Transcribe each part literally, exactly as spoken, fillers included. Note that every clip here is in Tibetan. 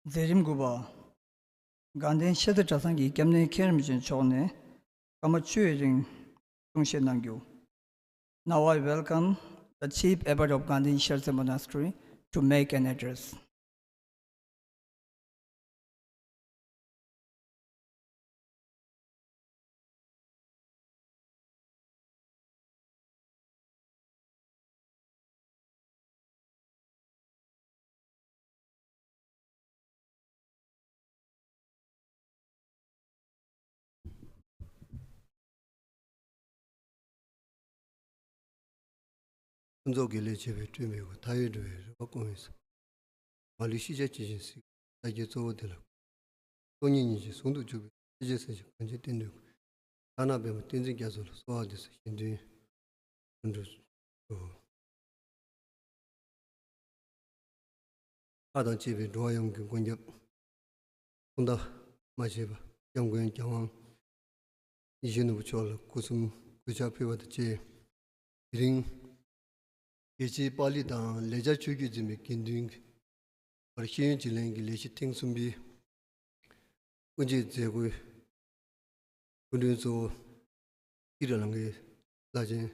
མཛད་རིམ་དགུ་པ། དགའ་ལྡན་ཤེས་རྩེ་གྲྭ་ཚང་གི་སྐྱབས་གནས་མཁན་རིན་པོ་ཆེ་མཆོག་ནས་སྐར་མ་བཅུ་ཡི་རིང་གསུང་བཤད་གནང་རྒྱུ། Now I welcome the Chief Abbot of Ganden Shertse Monastery to make an address. ཕུན་ཚོགས་དགེ་ལེགས་བྱེ་བས་སྤྲིན་འབུད་པ། མཐའ་ཡས་འགྲོ་བའི་རེ་བ་སྐོང་བའི་ས། མ་ལུས་ཤེས་བྱ་ཇི་བཞིན་གཟིགས་པའི་ས་སྐྱའི་གཙོ་བོ་དེ་ལ། སྟོང་ཉིད་ཉིད་ཀྱིས་ཟུང་དུ་འཇུག་པའི་ཐེག་ཆེན་སེམས་ཀྱི་གངས་ཅན་བསྟན་འགྲོའི་ཁ་ན་པདྨ་བསྟན་འཛིན་རྒྱ་མཚོ་ལ་གསོལ་བ་འདེབས་སོ། གཞན་དོན་དུ་འགྲོ། ལྷ་དང་བཅས་པའི་འགྲོ་བ་ཡོངས་ཀྱི་མགོན་སྐྱབས། ཐོག་མཐའ་མ་ཆད་པ་སྐྱབས་མགོན་རྒྱལ་དབང་ཡིད་བཞིན་ནོར་བུ་མཆོག་ལ་སྐུ་གསུམ་གུས་ཕྱག་ཕུལ་བ་དང་བཅས། དེ་རིང་རྒྱལ་སྤྱིའི་པཱ་ལི་དང་ལེགས་སྦྱར་ཆོས་བརྒྱུད་འཛིན་པའི་དགེ་འདུན་གྱི་བར་ཤེས་ཡོན་བརྗེ་ལེན་གྱི་ལས་གཞི་ཐེངས་གསུམ་པའི་དབུ་འབྱེད་མཛད་སྒོའི་སྐུ་མགྲོན་གཙོ་བོ་སྐྱིད་ལ་ལང་ཀའི་བླ་ཆེན་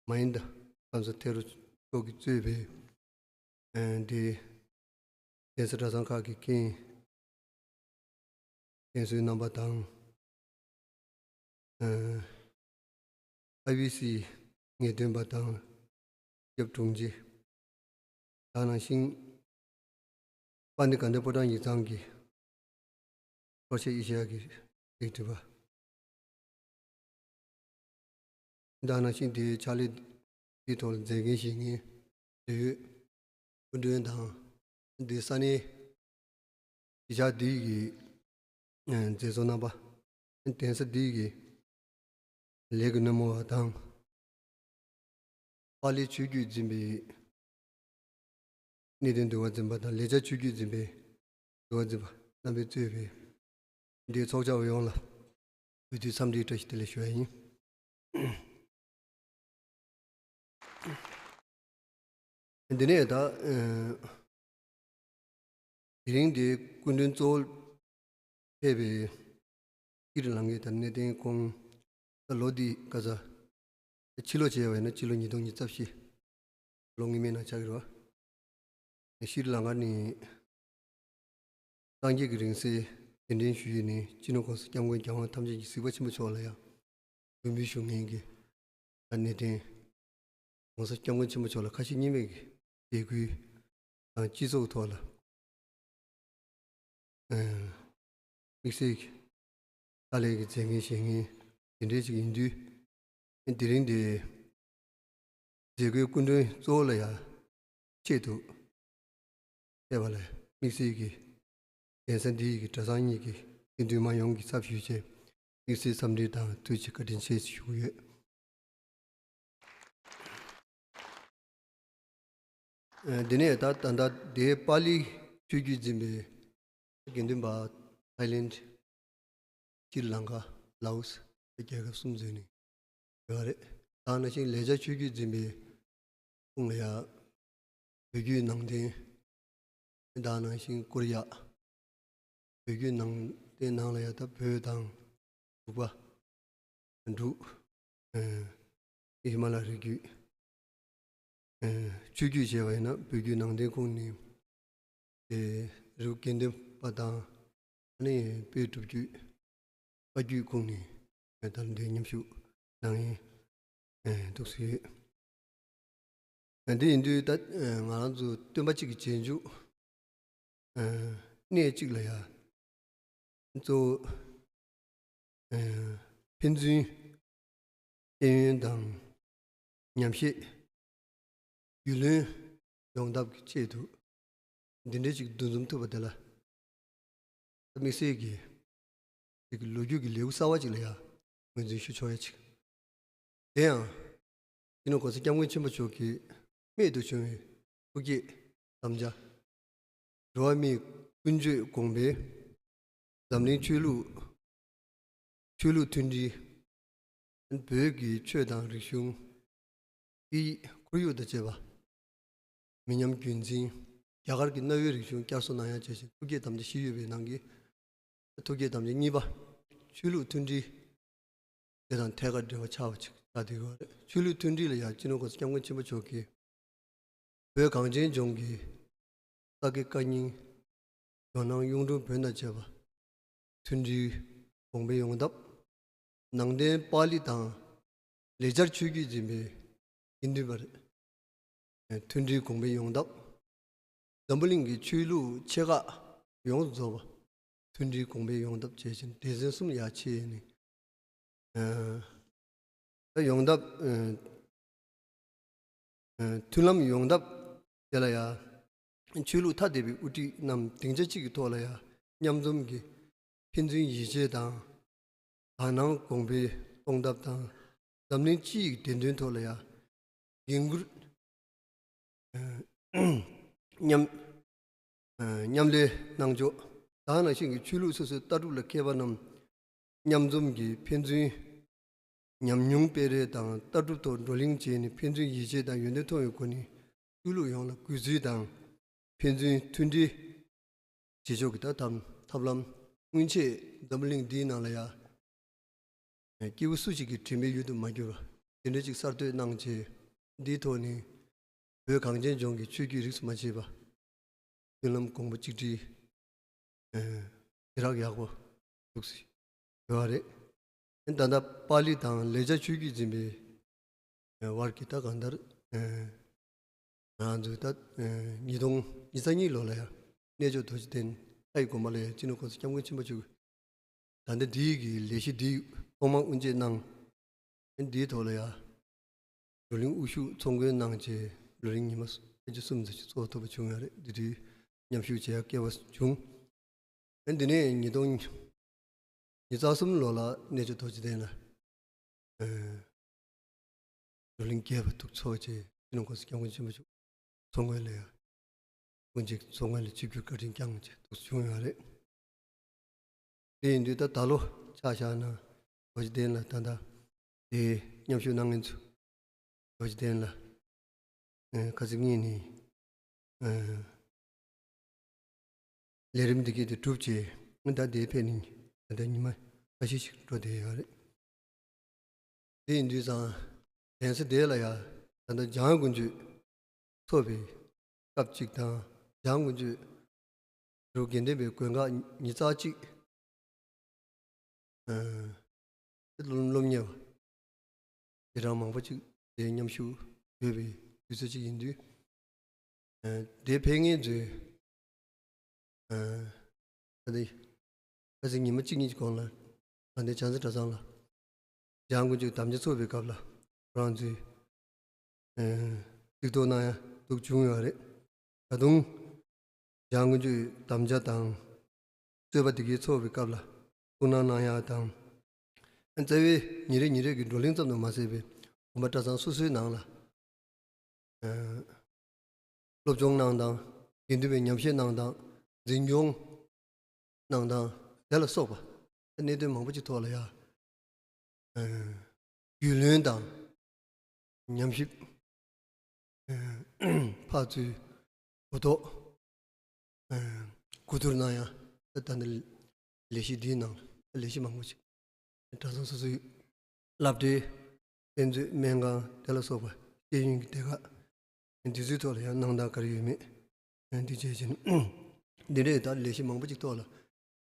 མ་ཧིན་དྷ་ཁམས་ཚན་ཐེ་རུ་མཆོག་གིས་གཙོས་པའི་ཨ་འདི་གདན་ས་གྲྭ་ཚང་ཁག་གི་མཁན་མཁན་ཟུར་རྣམ་པ་དང་། ཨ་ཨའི་བི་སི་ངེས་སྟོན་པ་དང་སྐྱབས་དྲུང་ཆེ། དེ་ནང་བཞིན་པཱ་ཎི་དགའ་ལྡན་ཕོ་བྲང་ཡིག་ཚང་གི་ཚོགས་ཆེན་ཨེ་ཤེ་ཡ་གི་ལས་བྱེད་པ། དེ་ནང་བཞིན་དེའི་ཕྱག་ལས་དེའི་ཐོག་ལ་མཛད་འགན་བཞེས་མཁན་འབྲེལ་ཡོད་སྐུ་མགྲོན་དང་། དེའི་ས་གནས་གཞིས་ཆགས་འདིའི་གི་མཛད་གཙོ་རྣམ་པ། གདན་ས་འདིའི་གི་ལས་ཀྱི་སྣེ་མོ་བ་དང་། པཱ་ལིའི་ཆོས་བརྒྱུད་འཛིན་པའི་གནས་བརྟན་འདུལ་བ་འཛིན་པ་དང་། ལེགས་སྦྱར་ཆོས་བརྒྱུད་འཛིན་པའི་འདུལ་བ་འཛིན་པ་རྣམ་པས་གཙོས་པའི་འདིའི་ཚོགས་བཅར་བ་ཡོངས་ལ་གུས་བཏུད་འཚམས་འདྲིའི་བཀྲ་ཤིས་བདེ་ལེགས་ཞུ་ཡ་ཡིན། འདི་ནས་ད་ཨ་དེ་རིང་འདིའི་སྐུ་མགྲོན་གཙོ་བོར་ཕེབས་པའི་སྐྱིད་ལ་ལང་ཀའི་ད་གནས་བརྟན་ཁོང་ད་ལོ་འདི་ག་ཚ་ཕྱི་ལོ་བྱས་པ་ཡིན་ན་ཕྱི་ལོ་ཉིས་སྟོང་ཉི་ཤུ་རྩ་བཞི་ལོ་སྔོན་མའི་ནང་ཆགས་ཀྱི་རེད་བ། ཤྲི་ལང་ཀ་ནས་སངས་རྒྱས་ཀྱི་རིང་བསྲེལ་གདན་འདྲེན་ཞུ་ཡུལ་ནས་སྤྱི་ནོར་༸གོང་ས་༸སྐྱབས་མགོན་རྒྱལ་དབང་ཐམས་ཅད་མཁྱེན་གཟིགས་པ་ཆེན་པོ་མཆོག་ལ་ཡང་གུས་འབུལ་ཞུ་མཁན་གྱི་ད་གནས་བརྟན་༸གོང་ས་༸སྐྱབས་མགོན་ཆེན་པོ་མཆོག་ལ་ཁ་ཞེ་གཉིས་མེད་ཀྱི་དད་གུས་དང་། སྤྱི་ཚོགས་ཐོག་ལ་ཨ་དམིགས་བསལ་གྱི་དཀའ་ལས་ཀྱི་མཛད་འགན་བཞེས་མཁན་དེ་འདྲའི་ཅིག་ཡིན་དུས། དེ་རིང་འདིའི་མཛད་སྒོའི་སྐུ་མགྲོན་གཙོ་བོ་ལ་ཡང་ཆེད་དུ་ཕེབས་པ་ལ་དམིགས་བསལ་གྱི་གདན་ས་འདིའི་གི་གྲྭ་ཚང་གཉིས་ཀྱི་དགེ་འདུན་མང་ཡོངས་ཀྱི་ཚབ་ཞུས་བྱས་དམིགས་བསལ་འཚམས་འདྲི་དང་ཐུགས་རྗེ་ཆེ་བཀའ་དྲིན་ཆེ་ཞུ་གི་ཡོད། ཨ་འདི་ནས་ད་ད་ལྟ་དེའི་པཱ་ལིའི་ཆོས་བརྒྱུད་འཛིན་པའི་དགེ་འདུན་པ་ཐའི་ལེནྜ། ཤྲི་ལང་ཀ། ལའོ་སི་རྒྱལ་ཁབ་གསུམ་འཛུལ་ནས་ཡོད་རེད། དེ་ནང་བཞིན་ལེགས་སྦྱར་ཆོས་བརྒྱུད་འཛིན་པའི་ཁོངས་ལ་ཡང་བོད་བརྒྱུད་ནང་བསྟན། དེ་ནང་བཞིན་ཀོ་རི་ཡ། བོད་བརྒྱུད་ནང་བསྟན་ནང་ལ་ཡང་ད་བོད་དང་འབྲུག་པ། འབྲུག་ཨ་ཧི་མ་ལ་རི་རྒྱུད། ཨ་ཆོས་བརྒྱུད་བྱས་པ་ཡིན་ན་བོད་བརྒྱུད་ནང་བསྟན་ཁོངས་ནས། ཨེ་རི་བོ་དགེ་ལྡན་པ་དང་། ཨ་ནི་དཔལ་སྒྲུབ་བརྒྱུད། བཀའ་བརྒྱུད་ཁོངས་ནས་ཨེ་ད་ལྟ་མཉམ་ཞུགས་གནང་མཁན་ཨེ་འདུག་སེ་ཡོད། ཨེ་འདི་ཡིན་དུས་ད་ཨེ་ང་རང་ཚོ་སྟོན་པ་གཅིག་གི་རྗེས་འཇུག་ཨེ་གནས་གཅིག་ལ་ཡ་གཙོ་བོ་ཨེ་ཕན་ཚུན་ཤེས་ཡོན་དང་ཉམས་བཞེས། རྒྱུས་ལོན་ཡོང་ཐབས་ཀྱི་ཆེད་དུ་འདི་འདྲའི་ཅིག་འདུ་འཛོམས་ཐུབ་པ་དེ་ལ་དམིགས་བསལ་གྱི་ཅིག་ལོ་རྒྱུས་ཀྱི་ལེའུ་གསར་བ་ཅིག་ལ་ཡང་ངོས་འཛིན་ཞུ་ཆོག་ཡ་ཅིག་དེ་ཡང་སྤྱི་ནོར་༸གོང་ས་༸སྐྱབས་མགོན་ཆེན་པོ་མཆོག་གིས་རྨད་དུ་བྱུང་བའི་ཐུགས་བསྐྱེད་དམ་བཅའ། འགྲོ་བ་མིའི་ཀུན་སྤྱོད་དགོངས་པའི་འཛམ་གླིང་ཆོས་ལུགས། ཆོས་ལུགས་མཐུན་སྒྲིལ། བོད་ཀྱི་ཆོས་དང་རིག་གཞུང་། སྐད་ཡིག་ཁོར་ཡུག་དང་བཅས་པ། མི་ཉམས་རྒྱུན་འཛིན། རྒྱ་གར་གྱི་གནའ་བོའི་རིག་གཞུང་བསྐྱར་གསོ་གནང་ཡ་བྱས་ཤིང་ཐུགས་བསྐྱེད་དམ་བཅའ་བཞི་ཡོད་པའི་ནང་གི་ཐུགས་བསྐྱེད་དམ་བཅའ་གཉིས་པ། ཆོས་ལུགས་མཐུན་སྒྲིལ། དེ་དང་ཐད་ཀར་འབྲེལ་བ་ཆགས་པ་ཅིག་ཆགས་བསྡད་ཡོད་རེད། ཆོས་ལུགས་མཐུན་སྒྲིལ་ལ་ཡང་སྤྱི་ནོར་༸གོང་ས་༸སྐྱབས་མགོན་ཆེན་པོ་མཆོག་གིས་བོད་གངས་ཅན་ལྗོངས་ཀྱི་ས་དགེ་བཀའ་རྙིང་། ཇོ་ནང་གཡུང་དྲུང་བོན་དང་བཅས་པ་མཐུན་སྒྲིལ་གོང་འཕེལ་ཡོང་ཐབས། ནང་བསྟན་པཱ་ལི་དང་ལེགས་སྦྱར་ཆོས་བརྒྱུད་འཛིན་པའི་དགེ་འདུན་པར་མཐུན་སྒྲིལ་གོང་འཕེལ་ཡོང་ཐབས། འཛམ་བུ་གླིང་གི་ཆོས་ལུགས་ཆེ་ཁག་ཡོངས་སུ་རྫོགས་པ་མཐུན་སྒྲིལ་གོང་འཕེལ་ཡོང་ཐབས་བྱས་ཤིང་སྡེ་ཚན་གསུམ་ཡར་ཕྱེ་ནས། ཨ། ད་ཡོང་ཐབས། ཨ། ཨ། མཐུན་ལམ་ཡོང་ཐབས་དེ་ལ་ཡང་ཆོས་ལུགས་ཐ་དད་པའི་དབུ་ཁྲིད་རྣམས་སྡིངས་ཆ་གཅིག་གི་ཐོག་ལ་ཡང་མཉམ་འཛོམས་ཀྱིས་ཕན་ཚུན་ཡིད་ཆེས་དང་། དག་སྣང་གོང་འཕེལ་གཏོང་ཐབས་དང་། འཛམ་གླིང་སྤྱི་ཡི་བདེ་དོན་ཐོག་ལ་ཡང་འགན་འཁུར། ཨ། མཉམ། ཨ། མཉམ་ལས་གནང་ཕྱོགས། དེ་ནང་བཞིན་གྱི་ཆོས་ལུགས་སོ་སོའི་ལྟ་གྲུབ་ལ་མཁས་པ་རྣམས་མཉམ་འཛོམས་ཀྱིས་ཕན་ཚུན་ཉམས་མྱོང་སྤེལ་རེས་དང་ལྟ་གྲུབ་ཐོག་བགྲོ་གླེང་བྱས་ནས་ཕན་ཚུན་ཡིད་ཆེས་དང་ཡོན་ཏན་མཐོང་བའི་སྒོ་ནས་ཆོས་ལུགས་ཡོངས་ལ་གུས་བརྩི་དང་ཕན་ཚུན་མཐུན་སྒྲིལ་བྱེད་ཕྱོགས་ཀྱི་ད་ཐབས་ཐབས་ལམ། སྔོན་ཆད་འཛམ་བུ་གླིང་འདིའི་ནང་ལ་ཡང་སྐྱེས་བུ་སུ་ཞིག་གིས་དྲན་པའི་ཡུལ་དུ་མ་གྱུར་བ་དེ་འདྲ་ཅིག་གསར་གཏོད་གནང་བྱས། འདིའི་ཐོག་ནས་བོད་གངས་ཅན་ལྗོངས་ཀྱི་ཆོས་བརྒྱུད་རིས་སུ་མ་ཆད་པ་མཐུན་ལམ་གོང་བུ་གཅིག་སྒྲིལ། ཨ། ཞེ་དྲག་ཡག་པོ་འདུག་སེ་ཡོད་རེད། ད་ལྟ་པཱ་ལི་དང་ལེགས་སྦྱར་ཆོས་བརྒྱུད་འཛིན་པའི་བར་གྱི་ད་གང་ལྟར། ཨ། ང་ཚོས་ད། ཨ། ཉིས་སྟོང་ཉི་ཤུ་རྩ་གཉིས་ལོ་ལ་ཡང་གནས་མཆོག་རྡོ་རྗེ་གདན་ལྷ་ཡི་དགོན་པ་ལ་ཡང་སྤྱི་ནོར་༸གོང་ས་༸སྐྱབས་མགོན་ཆེན་པོ་མཆོག་ད་ལྟ་འདིའི་གི་ལས་གཞི་འདི་ཐོག་མར་དབུ་འབྱེད་གནང་། འདིའི་ཐོག་ལ་ཡང་བགྲོ་གླེང་དབུ་བཞུགས་ཚོགས་མགོན་གནང་བྱས་བགྲོ་གླེང་ཉི་མ་ཕལ་ཆེར་གསུམ་ཙམ་ཞིག་ཚོགས་ཐུབ་པ་བྱུང་ཡོད་རེད། འདི་དུས་མཉམ་ཞུགས་བྱེད་ཡག་སྐལ་བ་བྱུང་། ཨ། འདི་ནས་ཉིས་སྟོང་ཉི་ཤུ་རྩ་གསུམ་ལོ་ལ་གནས་མཆོག་རྡོ་རྗེ་གདན་ལ། ཨ། བགྲོ་གླེང་རྒྱས་པ་འདུག་ཚོགས་བྱས་སྤྱི་ནོར་༸གོང་ས་༸སྐྱབས་མགོན་ཆེན་པོ་མཆོག་ཚོགས་མགོན་ལ་ཡང་དབུ་འབྱེད་ཚོགས་མགོན་ལ་ཆིབས་བསྒྱུར་བཀའ་དྲིན་བསྐྱངས་བྱས་འདུག་བྱུང་ཡོད་རེད། དེ་ཡིན་དུས་ད་ད་ལོ་ཆ་བཞག་ན་རྡོ་རྗེ་གདན་ལ་ད་ལྟ་དེ་མཉམ་ཞུགས་གནང་མཁན་ཚོ་རྡོ་རྗེ་གདན་ལ། ཨ། ཁ་སང་ཉིན་ནས། ཨ། ལས་རིམ་འདི་གས་དེ་གྲུབ་རྗེས་ད་ལྟ་དེ་ཕེབས་ནས་ད་ལྟ་ཉི་མ་ཁ་ཤས་ཤིག་འགྲོ་བསྡད་ཡོད་རེད། དེ་ཡིན་དུས་ཙང་གདན་ས་དེ་ལ་ཡང་ད་ལྟ་འཇང་དགུན་ཆོས་ཚོགས་པའི་སྐབས་གཅིག་དང་། འཇང་དགུན་ཆོས་འབྲུག་དགེ་ལྡན་པའི་དགོན་ཁག་ཉི་ཤུ་རྩ་གཅིག་ཨ། སློབ་སློབ་གཉེར་བ་དེ་རང་མང་པོ་ཅིག་དེ་མཉམ་ཞུགས་ཡོད་པའི་དུས་ཚོད་ཅིག་ཡིན་དུས། ཨ། དེ་ཕེབས་མཁན་ཚོས། ཨ། ད་ལྟ་ཁ་སང་ཉི་མ་གཅིག་གཉིས་ཀྱི་གོང་ལ་དགའ་ལྡན་བྱང་རྩེ་གྲྭ་ཚང་ལ་འཇང་དགུན་ཆོས་དམ་བཅའ་ཚོགས་པའི་སྐབས་ལ་ཁོ་རང་ཚོས། ཨ། གཟིགས་རྟོག་གནང་ཡ་འདུག་བྱུང་ཡོད་རེད། ད་དུང་འཇང་དགུན་ཆོས་དམ་བཅའ་དང་རྩོད་པ་དེ་གའི་ཚོགས་པའི་སྐབས་ལ་ཐུགས་སྣང་གནང་ཡ་དང་། རྩ་བའི་ཉིན་རེ་ཉིན་རེ་གི་བགྲོ་གླེང་ཙམ་དུ་མ་ཟད་པའི་དགོན་པ་གྲྭ་ཚང་སོ་སོའི་ནང་ལ། ཨ། སློབ་སྦྱོང་གནང་སྟངས། དགེ་འདུན་པའི་ཉམས་བཞེས་གནང་སྟངས། འཛིན་སྐྱོང་གནང་སྟངས་དེ་ལ་སོགས་པ་གནད་དོན་མང་པོ་ཅིག་ཐོག་ལ་ཡང་། ཨ། རྒྱུས་ལོན་དང་ཉམས་ཞིབ། ཨ། ཕར་ཚུར་གོ་རྟོགས། ཨ། གོ་བསྡུར་གནང་ཡ། ད་ལྟ་ལས་གཞི་འདིའི་ནང་ལ་ལས་གཞི་མང་པོ་ཅིག་གྲྭ་ཚང་སོ་སོའི་སློབ་གྲྭའི་དཔེ་མཛོད། སྨན་ཁང་དེ་ལ་སོགས་པ་ཤེས་ཡོན་གྱི་སྡེ་ཁག་འདི་ཚོའི་ཐོག་ལ་ཡང་གནང་སྟངས་ག་རེ་ཡོད་མེད། འདི་བྱས་བྱས་ནས་འདི་འདྲའི་ད་ལས་གཞི་མང་པོ་ཅིག་ཐོག་ལ་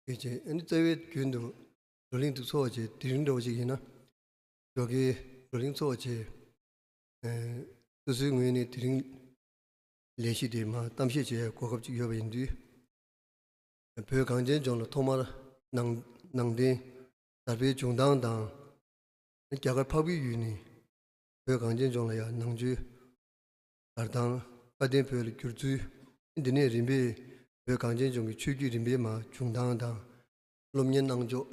ཡོད་བྱས། ཨ་ནི་རྩ་བའི་རྒྱུན་དུ་བགྲོ་གླེང་དུ་ཚོགས་བྱས། དེ་རིང་འདྲ་བོ་ཅིག་ཡིན་ན་ཞོགས་ཀའི་བགྲོ་གླེང་ཚོགས་བྱས། ཨ། སོ་སོའི་ངོས་ནས་དེ་རིང་ལས་གཞི་དེ་མར་གཏམ་བཤད་བྱེད་ཡའི་གོ་སྐབས་ཅིག་ཡོད་པ་ཡིན་དུས། བོད་གངས་ཅན་ལྗོངས་ལ་ཐོག་མར་ནང་ནང་བསྟན་དར་འཕེལ་བྱུང་སྟངས་དང་། རྒྱ་གར་འཕགས་པའི་ཡུལ་ནས་བོད་གངས་ཅན་ལྗོངས་ལ་ཡང་ནང་ཆོས་དར་སྟངས། དཔལ་ལྡན་བོད་ལ་བསྒྱུར་ཚུལ། འདི་ནས་རིམ་པས་བོད་གངས་ཅན་ལྗོངས་ཀྱི་ཆོས་བརྒྱུད་རིམ་པས་མར་བྱུང་སྟངས་དང་། སློབ་གཉེར་གནང་ཕྱོགས།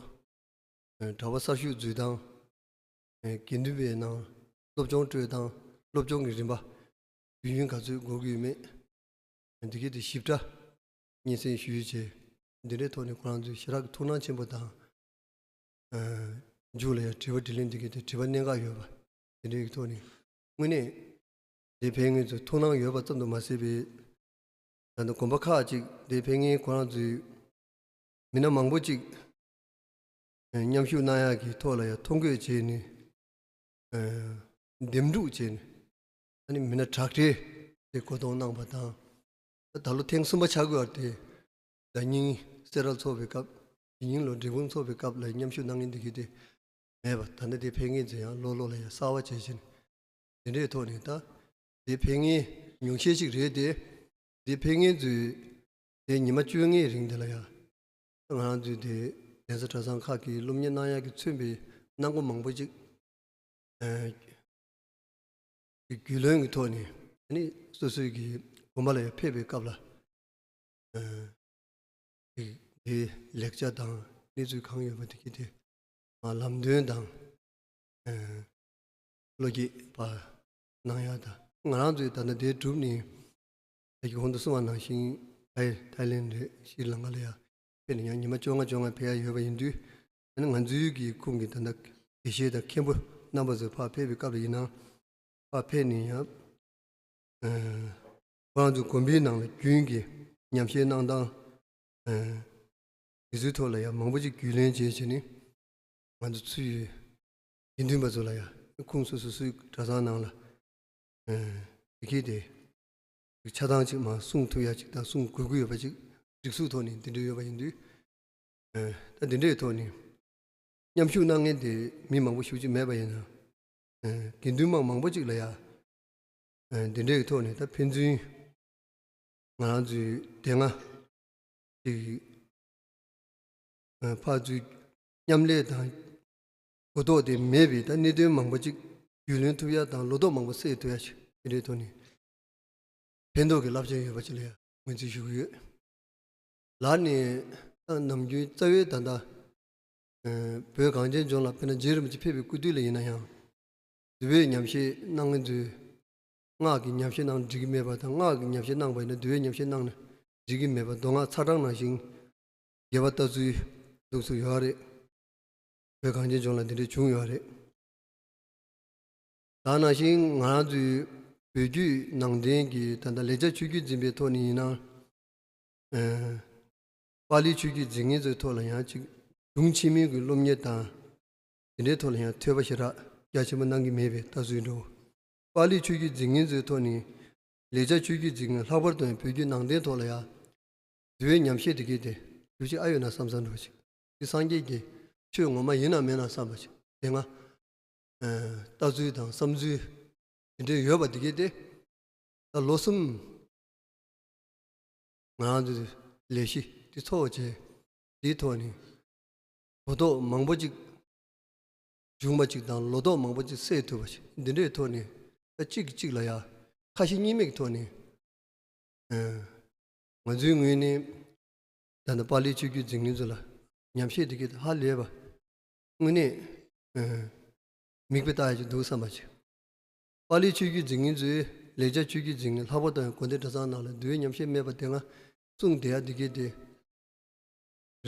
གྲྭ་པ་གསར་ཞུགས་འཛུལ་སྟངས། དགེ་འདུན་པའི་ནང་སློབ་སྦྱོང་སྤྲོད་སྟངས། སློབ་སྦྱོང་གི་རིམ་པ་དུས་ཡུན་ག་ཚོད་འགོར་གྱི་ཡོད་མེད། འདི་གའི་དེ་ཞིབ་ཕྲ་སྙན་སེང་ཞུས་བྱས། འདི་འདྲའི་ཐོག་ནས་ཁོ་རང་ཚོས་ཞེ་དྲག་གི་ཐུགས་སྣང་ཆེན་པོ་དང་། ཨ། མཇུག་ལ་ཡང་དྲི་བ་དྲིས་ལན་འདི་གའི་དེ་དྲི་བ་གནད་འགག་ཡོད་པ་འདི་འདྲའི་ཐོག་ནས་དངོས་གནས་དེ་ཕེབས་མཁན་ཚོས་ཐུགས་སྣང་ཡོད་པ་ཙམ་དུ་མ་ཟད་པའི་ ད་ལྟ་དགོན་པ་ཁག་ཅིག་དེ་ཕེབས་མཁན་ཁོ་རང་ཚོའི་མི་སྣ་མང་པོ་ཅིག་ཨ་མཉམ་ཞུགས་གནང་ཡག་གི་ཐོག་ལ་ཡང་ཐོ་འགོད་བྱས་ནས་ཨ་འདེམས་སྒྲུག་བྱས་ནས། ཨ་ནི་མི་སྣ་དྲག་གྲས་དེ་བསྐོ་གཏོང་གནང་བ་དང་། ད་ལོ་ཐེངས་གསུམ་པ་ཆགས་ཀྱི་ཡོད་རེད་དེ། ཟླ་ཉིན་སེ་ར་ཚོགས་པའི་སྐབས། དེ་ཉིན་ལོ་འབྲས་སྤུངས་ཚོགས་པའི་སྐབས་ལ་མཉམ་ཞུགས་གནང་མཁན་འདི་གི་དེ་མེད་པ། ད་ནི་དེ་ཕེབས་མཁན་ཚོ་ཡང་ལོ་ལོ་ལ་ཡང་གསར་བ་བྱས་ཕྱིན། དེ་འདྲའི་ཐོག་ནས་ད་དེ་ཕེབས་མཁན་ཉུང་ཤས་ཤིག་རེད་དེ། དེ་ཕེབས་མཁན་ཚོས་དེ་ཉི་མ་བཅོ་ལྔའི་རིང་དེ་ལ་ཡང་ང་རང་ཚོའི་དེ་གདན་ས་གྲྭ་ཚང་ཁག་གི་སློབ་གཉེར་གནང་ཡག་གི་མཚོན་པའི་གནང་སྒོ་མང་པོ་ཅིག་ཨ་རྒྱུས་ལོན་གྱི་ཐོག་ནས། ཨ་ནི་སོ་སོའི་གི་དགོན་པ་ལ་ཡང་ཕེབས་པའི་སྐབས་ལ་ཨ་དེ་དེའི་ལེགས་ཆ་དང་གནས་ཚུལ་གང་ཡོད་པ་དེ་གི་དེ་ལམ་སྟོན་དང་ཨ་བློ་སྐྱེད་པ་གནང་ཡག་དང་། ང་རང་ཚོས་ད་ལྟ་དེ་གྲུབ་ནས། ད་གིན་གོང་དུ་གསུངས་པ་ནང་བཞིན་ཐའི་ཐའི་ལེན་རེད། ཤྲི་ལང་ཀ་ལ་ཡང་ཕེབས་ནས་ཡང་ཉི་མ་བཅོ་ལྔ་བཅོ་ལྔ་ཕེབས་ཡ་ཡོད་པ་ཡིན་དུས། ཨ་ནི་ང་ཚོའི་གི་ཁོངས་ཀྱི་ད་ལྟ་དགེ་བཤེས་དང་མཁན་པོ་རྣམ་པ་ཚོ་ཕར་ཕེབས་པའི་སྐབས་ལ་ཡིན་ནའང་། ཕར་ཕེབས་ནས་ཡང་ཨ་ཁོ་རང་ཚོའི་དགོན་པའི་ནང་ལ་རྒྱུན་གྱི་ཉམས་བཞེས་གནང་སྟངས་ཨ་དེ་ཚོའི་ཐོག་ལ་ཡང་མང་པོ་ཅིག་རྒྱུས་ལོན་བྱས་བྱས་ནས། ང་ཚོ་ཚུར་དགེ་འདུན་པ་ཚོ་ལ་ཡང་ཁོངས་སོ་སོ་སོའི་གྲྭ་ཚང་ནང་ལ་ཨ་དེ་གི་དེ་ཆ་ཚང་ཅིག་མར་གསུང་ཐུབ་ཡ་ཅིག་དང་། གསུང་དགོས་ཀྱི་ཡོད་པ་ཅིག་སྒྲིག་འཛུགས་ཐོག་ནས་དེ་འདྲ་ཡོད་པ་ཡིན་དུས། ཨ་ད་དེ་འདྲའི་ཐོག་ནས་མཉམ་ཞུགས་གནང་མཁན་དེ་མི་མང་པོ་ཞེ་པོ་ཅིག་མེད་པ་ཡིན་ན། ཨ་དགེ་འདུན་མང་མང་པོ་ཅིག་ལ་ཡང་ཨ་འདི་འདྲའི་ཐོག་ནས་ད་ཕན་ཚུན་ང་རང་ཚོའི་དེ་སྔ་ཅིག་ཨ་ཕར་ཚུར་མཉམ་ལས་དང་གོ་རྟོགས་དེ་མེད་པའི་ད་གནད་དོན་མང་པོ་ཅིག་རྒྱུས་ལོན་ཐུབ་ཡ་དང་། ལོ་ཏོག་མང་པོ་སེལ་ཐུབ་ཡ་ཞིག་དེ་འདྲའི་ཐོག་ནས་ཕན་ཐོགས་ཀྱི་རླབས་ཆེན་ཡོད་པ་ཅིག་ལ་ཡང་ངོས་འཛིན་ཞུ་གི་ཡོད། ལར་ནས་ད་ནམ་རྒྱུན་རྩ་བའི་ད་ལྟ་ཨ་བོད་གངས་ཅན་ལྗོངས་ལ་དཔེར་ན་རྗེ་རིན་པོ་ཆེ་ཕེབས་པའི་སྐུ་དུས་ལ་ཡིན་ན་ཡང་། འདུལ་བའི་ཉམས་བཞེས་གནང་མཁན་ཚོས་སྔགས་ཀྱི་ཉམས་བཞེས་གནང་འགྲིག་གི་མེད་པ་དང་། སྔགས་ཀྱི་ཉམས་བཞེས་གནང་བ་ཡིན་ན་འདུལ་བའི་ཉམས་བཞེས་གནང་ན་འགྲིག་གི་མེད་པ། མདོ་སྔགས་ཚ་གྲང་ནང་བཞིན་རྒྱས་པ་ལྟ་ཚུལ་འདུག་སེ་ཡོད་རེད། བོད་གངས་ཅན་ལྗོངས་ལ་འདི་འདྲ་བྱུང་ཡོད་རེད། ད་ནང་བཞིན་ང་རང་ཚོའི་བོད་བརྒྱུད་ནང་བསྟན་གྱི་ད་ལྟ་ལེགས་སྦྱར་ཆོས་བརྒྱུད་འཛིན་པའི་ཐོག་ནས་ཡིན་ན། ཨ་པཱ་ལིའི་ཆོས་བརྒྱུད་འཛིན་མཁན་ཚོའི་ཐོག་ལ་ཡང་ཅིག་གཞུང་ཆེན་མོའི་གི་སློབ་གཉེར་དང་། དེ་འདྲའི་ཐོག་ལ་ཡང་ཐོས་པ་ཞེ་དྲག་རྒྱ་ཆེན་པོ་གནང་གི་མེད་པའི་ལྟ་ཚུལ་འདྲ་བོ། པཱ་ལིའི་ཆོས་བརྒྱུད་འཛིན་མཁན་ཚོའི་ཐོག་ནས་ལེགས་སྦྱར་ཆོས་བརྒྱུད་འཛིན་མཁན། ལྷག་པར་དུ་ཡང་བོད་བརྒྱུད་ནང་བསྟན་ཐོག་ལ་ཡང་འདུལ་བའི་ཉམས་བཞེས་དེ་གའི་དེ་ཞེ་པོ་ཅིག་ཨ་ཡོད་ན་བསམ་བསམ་འདྲ་བོ་ཅིག། དེ་སངས་རྒྱས་ཀྱི་ཆོས་ངོ་མ་ཡིན་ན་མིན་ན་བསམ་པ་ཅིག། དེ་སྔ་ཨ་ལྟ་ཚུལ་དང་བསམ་ཚུལ་དེ་འདྲའི་ཡོད་པ་དེ་གའི་དེ། ད་ལོ་གསུམ་ང་རང་ཚོའི་ལས་གཞི་འདི་ཚོགས་བྱས། འདིའི་ཐོག་ནས་གོ་རྟོགས་མང་པོ་ཅིག་བྱུང་བ་ཅིག་དང་། ལོ་ཏོག་མང་པོ་ཅིག་སེལ་ཐུབ་པ་ཅིག། འདི་འདྲའི་ཐོག་ནས་ད་གཅིག་གིས་གཅིག་ལ་ཡ་ཁ་ཞེ་གཉིས་མེད་ཀྱི་ཐོག་ནས། ཨ་ང་ཚོའི་ངོས་ནས་ད་ལྟ་པཱ་ལིའི་ཆོས་བརྒྱུད་འཛིན་མཁན་ཚོ་ལ་ཉམས་བཞེས་དེ་གའི་ཧ་ལས་པ། དངོས་གནས་ཨ་མིག་དཔེ་ལྟ་ཡ་ཅིག་འདུག་བསམ་པ་ཅིག། པཱ་ལིའི་ཆོས་བརྒྱུད་འཛིན་མཁན་ཚོས་ལེགས་སྦྱར་ཆོས་བརྒྱུད་འཛིན་མཁན། ལྷག་པར་དུ་ཡང་དགོན་སྡེ་གྲྭ་ཚང་ནང་ལ་འདུལ་བའི་ཉམས་བཞེས་མེད་པ་དེ་སྔ་གསུངས་བསྡད་ཡ་འདི་གའི་དེ་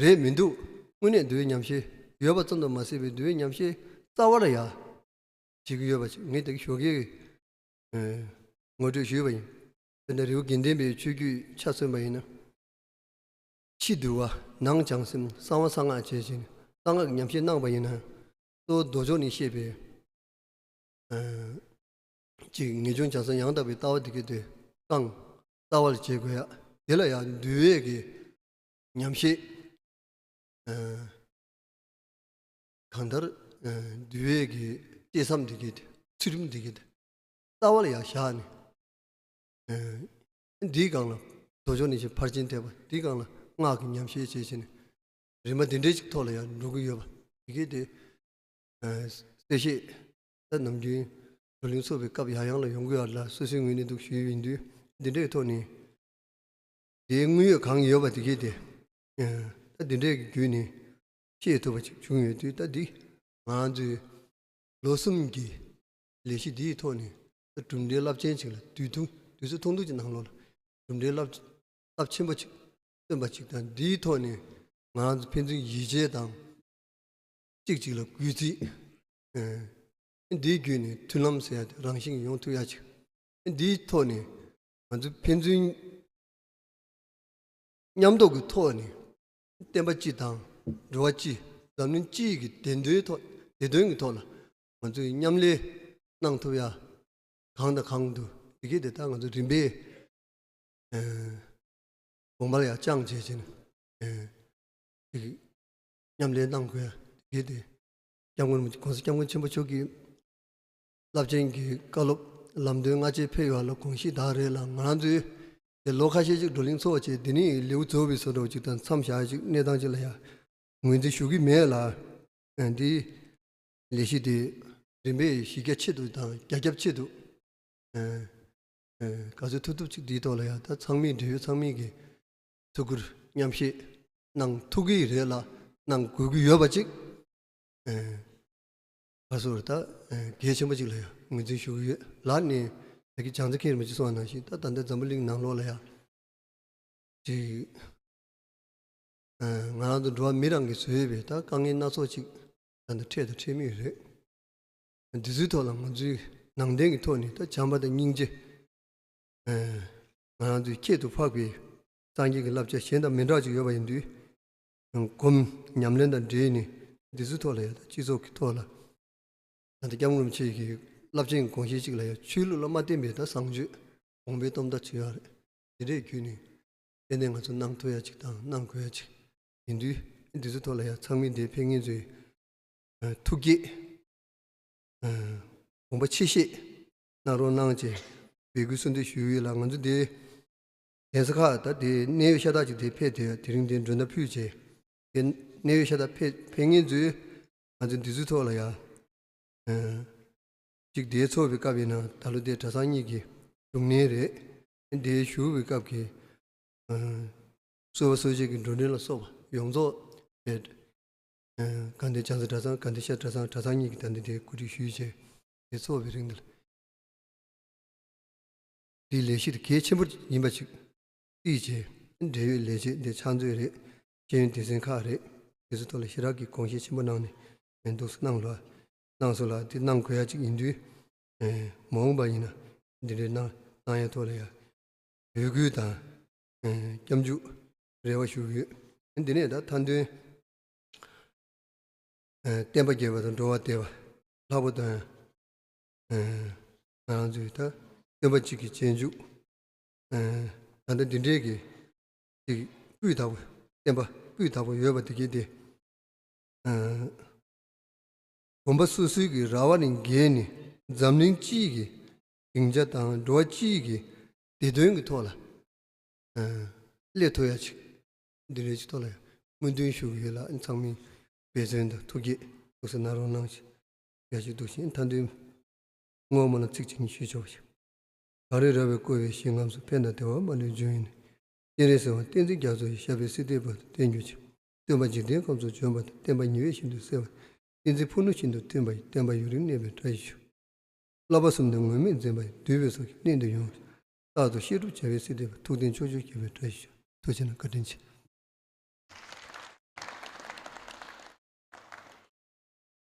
རེད་མི་འདུག། དངོས་གནས་འདུལ་བའི་ཉམས་བཞེས་ཡོད་པ་ཙམ་དུ་མ་ཟད་པའི་འདུལ་བའི་ཉམས་བཞེས་རྩ་བ་ལ་ཡ་བྱེད་ཀྱི་ཡོད་པ་ཅིག། ངས་ད་གིན་ཞོགས་ཀས་ཨ་ངོ་སྤྲོད་ཞུས་པ་ཡིན། དཔེར་ན་རི་བོ་དགེ་ལྡན་པའི་ཆོས་བརྒྱུད་ཆ་མཚོན་པ་ཡིན་ན། ཕྱི་འདུལ་བ། ནང་བྱང་སེམས། གསང་བ་གསང་སྔགས་བྱས་ཤིང་གསང་སྔགས་ཀྱི་ཉམས་བཞེས་གནང་བ་ཡིན་ན། གཙོ་བོ་མདོ་ཕྱོགས་ནས་བཤད་པའི་ཨ་ཅིག་ངེས་འབྱུང་བྱང་སེམས་ཡང་དག་པའི་ལྟ་བ་དེ་གའི་དེ་རྐང་རྩ་བ་ལ་བྱེད་དགོས་ཡ། དེ་ལ་ཡང་འདུལ་བའི་གི་ཉམས་བཞེས་ཨ་གང་ལྟར་ཨ་འདུལ་བའི་གི་བཅད་མཚམས་དེ་གའི་དེ། ཚུལ་ཁྲིམས་དེ་གའི་དེ་རྩ་བ་ལ་ཡང་བཞག་ནས། ཨ་འདིའི་སྒང་ལ་མདོ་ཕྱོགས་ནས་ཕར་ཕྱིན་ཐེག་པ། འདིའི་སྒང་ལ་སྔགས་ཀྱི་ཉམས་བཞེས་བྱས་བྱས་ནས་རིམ་པ་འདི་འདྲའི་ཅིག་ཐོག་ལ་ཡང་འགྲོ་གི་ཡོད་པ་དེ་གའི་དེ། ཨ་གསལ་བཤད་ད་ནམ་རྒྱུན་བགྲོ་གླེང་ཚོགས་པའི་སྐབས་ཡང་ཡང་ལ་ཡོང་གི་ཡོད་ལ། སོ་སོའི་ངོས་ནས་འདུག་ཞུས་ཡིན་དུས། འདི་འདྲའི་ཐོག་ནས་དེའི་དངོས་ཡོད་གང་ཡོད་པ་དེ་གའི་དེ། ཨ་ད་འདི་འདྲའི་གི་བརྒྱུད་ནས་ཤེས་ཐུབ་པ་ཅིག་བྱུང་ཡོད་དུས། ད་འདི་ང་ཚོའི་ལོ་གསུམ་གྱི་ལས་གཞི་འདིའི་ཐོག་ནས་ད་གྲུབ་འབྲས་རླབས་ཆེན་ཅིག་ལ། དུས་ཐུང་དུས་ཚོད་ཐུང་ཐུང་ཅིག་ནང་ལོགས་ལ་གྲུབ་འབྲས་རླབས་རླབས་ཆེན་པོ་ཅིག་ཐོན་པ་ཅིག་དང་། འདིའི་ཐོག་ནས་ང་ཚོ་ཕན་ཚུན་ཡིད་ཆེས་དང་། གཅིག་གཅིག་ལ་གུས་བརྩི། ཨ་འདིའི་བརྒྱུད་ནས་མཐུན་ལམ་ཟེར་ཡ་དེ་རང་བཞིན་གྱིས་ཡོང་ཐུབ་ཡ་ཅིག། འདིའི་ཐོག་ནས་ང་ཚོ་ཕན་ཚུན་ མཉམ་འདོགས་ཀྱི་ཐོག་ནས་བསྟན་པ་སྤྱི་དང་འགྲོ་བ་སྤྱི་འཛམ་གླིང་སྤྱི་ཡི་གི་བདེན་དོན་ཐོག་བདེ་དོན་གྱི་ཐོག་ལ་ང་ཚོས་མཉམ་ལས་གནང་ཐུབ་ཡ་གང་དང་གང་འདུག་དེ་གས་དེ་ད་ང་ཚོ་རིམ་པས་དགོངས་པ་ལ་ཡ་བཅངས་བྱས་བྱས་ནས་དེ་གི་མཉམ་ལས་གནང་དགོས་ཡ་དེ་གས་དེ་སྐྱབས་མགོན་༸གོང་ས་༸སྐྱབས་མགོན་ཆེན་པོ་མཆོག་གིས་རླབས་ཆེན་གྱི་བཀའ་སློབ་ལམ་སྟོན་སྔ་རྗེས་ཕེབས་ཡོད་ལ་དགོངས་གཞི་དག་རེད་ལ། ང་རང་ཚོས་དེ་ལོ་ཁ་ཤས་ཅིག་བགྲོ་གླེང་ཚོགས་བྱས་དེ་ནས་ལེའུ་རྫོགས་པའི་བཟོ་འདྲ་བོ་ཅིག་དང་མཚམས་བཞག་ཅིག་གནས་སྟངས་ཅིག་ལ་ཡ་ངོས་འཛིན་ཞུ་གི་མེད་ལ། འདི་ལས་གཞི་དེ་རིམ་པས་གཞི་རྒྱ་ཆེ་དུ་དང་རྒྱ་ཁྱབ་ཆེ་དུ་ག་ཚོད་ཐུབ་ཐུབ་ཅིག་འདིའི་ཐོག་ལ་ཡང་ད་ཚང་མས་འབྲེལ་ཡོད་ཚང་མས་ཀྱི་ཐུགས་ཁུར་མཉམ་བཞེས་གནང་ཐུབ་ཀྱི་རེད་ལ་གནང་དགོས་ཀྱི་ཡོད་པ་ཅིག་ག་ཚོད་ད་གལ་ཆེན་པོ་ཅིག་ལ་ཡང་ངོས་འཛིན་ཞུ་གི་ཡོད་ལ། ནས་ད་གི་བྱང་རྩེ་མཁན་རིན་པོ་ཆེ་གསུངས་པ་ནང་བཞིན་ད་ད་ལྟ་འཛམ་བུ་གླིང་ནང་ལོགས་ལ་ཡང་ཅིག་ང་རང་ཚོ་འགྲོ་བ་མི་རང་གིས་བཟོས་པའི་ད་དཀའ་ངལ་སྣ་ཚོགས་ཅིག་ད་ལྟ་འཕྲད་དང་འཕྲད་མུས་རེད། འདི་ཚོའི་ཐོག་ལ་ང་ཚོའི་ནང་བསྟན་གྱི་ཐོག་ནས་ད་བྱམས་པ་དང་སྙིང་རྗེ། ང་རང་ཚོའི་ཁྱད་དུ་འཕགས་པའི་སངས་རྒྱས་ཀྱི་བསླབ་བྱ་གཞན་དང་མི་འདྲ་ཅིག་ཡོད་པ་ཡིན་དུས། སྒོམ་ཉམས་ལེན་དང་འབྲེལ་ནས་འདི་ཚོའི་ཐོག་ལ་ཡང་ད་སྤྱི་ཚོགས་ཀྱི་ཐོག་ལ། ད་ལྟ་སྐྱབས་མགོན་རིན་པོ་ཆེ་གི་རླབས་ཆེན་གྱི་དགོངས་གཞི་གཅིག་ལ་ཡང་ཆོས་ལུགས་ལ་མ་བརྟེན་པའི་ད་བཟང་སྤྱོད་གོང་འཕེལ་གཏོང་ཐབས་བྱེད་ཡ་རེད། དེ་འདྲས་བརྒྱུད་ནས་དེ་ནས་ང་ཚོ་གནང་ཐུབ་ཡ་གཅིག་དང་གནང་དགོས་ཡ་གཅིག་ཡིན་དུས། འདི་ཚོའི་ཐོག་ལ་ཡང་ཚང་མས་འདིར་ཕེབས་མཁན་ཚོས་ཐུགས་བསྐྱེད་དགོངས་པ་ཆེ་བཞེས་གནང་རོགས་གནང་བྱས་འབོད་སྐུལ་གསོལ་འདེབས་ཞུ་ཡི་ལ། ང་ཚོ་འདི་གདན་ས་ཁག་ད་དེ་གནད་ཡོད་ཤ་སྟག་ཅིག་དེ་ཕེབས་དེ་དེ་རིང་དེ་མགྲོན་བརྡ་ཕུལ་བྱས་དེ་གནད་ཡོད་ཤ་སྟག་ཕེབས་ཕེབས་མཁན་ཚོས་ང་ཚོ་འདི་ཚོའི་ཐོག་ལ་ཡ་ཅིག་དེ་ཚོགས་པའི་སྐབས་ཡིན་ན་ད་ལོ་དེ་གྲྭ་ཚང་གཉིས་ཀྱི་བཞུགས་གནས་རེད། དེ་བཞུགས་པའི་སྐབས་ཀྱི་གསོལ་བ་གསོལ་ཇ་གི་འགྲོ་གྲོན་ལ་སོགས་པ་ཡོངས་རྫོགས་དེ་དགའ་ལྡན་བྱང་ས་གྲྭ་ཚང་དགའ་ལྡན་ཤར་གྲྭ་ཚང་གྲྭ་ཚང་གཉིས་ཀྱི་ད་འདི་དེ་གོ་སྒྲིག་ཞུས་བྱས་དེ་ཚོགས་པའི་རིང་དུ་ལ། འདིའི་ལས་གཞི་དེ་གལ་ཆེན་པོ་ཡིན་པ་ཅིག་བརྩིས་བྱས། འབྲེལ་ཡོད་ལས་བྱེད་འདི་ཕྱག་མཛོད་རེད། ཤེས་ཡོན་སྡེ་ཚན་ཁག་རེད། དེ་ཚོའི་ཐོག་ལ་ཞེ་དྲག་གི་དགོངས་བཞེས་ཆེན་པོ་གནང་ནས་འདུག་སེ་གནང་ལ་གནང་སོང་ལ། འདི་གནང་དགོས་ཡ་ཅིག་ཡིན་དུས། མ་འོངས་པ་ཡིན་ན་འདི་འདྲའི་གནང་གནང་ཡ་ཐོག་ལ་ཡ་འབོད་སྐུལ་དང་སྐྱབས་འཇུག་རེ་བ་ཞུ་གི་ཡོད། འདི་ནས་ད་མཐའ་དོན། བསྟན་པ་རྒྱས་པ་དང་འགྲོ་བ་བདེ་བ། ལྷག་པར་དུ་ང་རང་ཚོའི་ད་སྟོན་པ་གཅིག་གི་རྗེས་འཇུག་ད་ལྟ་འདི་འདྲའི་གི་ཅིག་སྤུས་དག་པོ་བསྟན་པ་སྤུས་དག་པོ་ཡོད་པ་དེ་གས་དེ། གོམ་པ་སོ་སོའི་གི་ར་བ་ནས་བརྒལ་ནས་འཛམ་གླིང་སྤྱིའི་གི་སྡིངས་ཆ་དང་འགྲོ་བ་སྤྱིའི་གི་བདེ་དོན་གི་ཐོག་ལ་སླེབས་ཐུབ་ཡ་ཅིག་འདི་འདྲའི་ཅིག་ཐོག་ལ་ཡང་སྨོན་འདུན་ཞུ་གི་ཡོད་ལ། ཨ་ནི་ཚང་མས་འབད་བརྩོན་དང་ཐུགས་བསྐྱེད་ཐུགས་སུ་གནང་རོགས་གནང་ཞེས་ཡ་ཞིག་འདུག་ཞིང་། མཐའ་དོན་བསྔོ་སྨོན་ལ་ཚིག་གཅིག་ཉིད་ཞུས་ཆོག་པ་ཞིག་གངས་རི་ར་བས་བསྐོར་བའི་ཞིང་ཁམས་སུ། ཕན་དང་བདེ་བ་མ་ལུས་འབྱུང་བའི་གནས། སྤྱན་རས་གཟིགས་དབང་བསྟན་འཛིན་རྒྱ་མཚོ་ཡི། ཞབས་པད་སྲིད་མཐའི་བར་དུ་བརྟན་གྱུར་ཅིག་སྟོན་པ་འཇིག་རྟེན་ཁམས་སུ་བྱོན་པ་དང་། བསྟན་པ་ཉི་འོད་བཞིན་དུ་གསལ་བ་དང་། བསྟན་འཛིན་ཕུ་ནུ་བཞིན་དུ་སྟོན་པ་ཡི། བསྟན་པ་ཡུན་རིང་གནས་པའི་བཀྲ་ཤིས་ཤོག་བསླབ་པ་གསུམ་དང་ངུར་སྨྲིག་འཛིན་པ་ཡི། འདུལ་བའི་སྲོག་ཤིང་གནད་དུ་ཡོང་བ་ཤོག་རྟག་ཏུ་བཤད་སྒྲུབ་བྱ་བའི་སྲིད་མཐའི་བར། ཐུགས་བརྟན་ཕྱོགས་བཅུར་ཁྱབ་པའི་བཀྲ་ཤིས་ཤོག་ཐུགས་རྗེ་གནང་། བཀའ་དྲིན་ཆེ།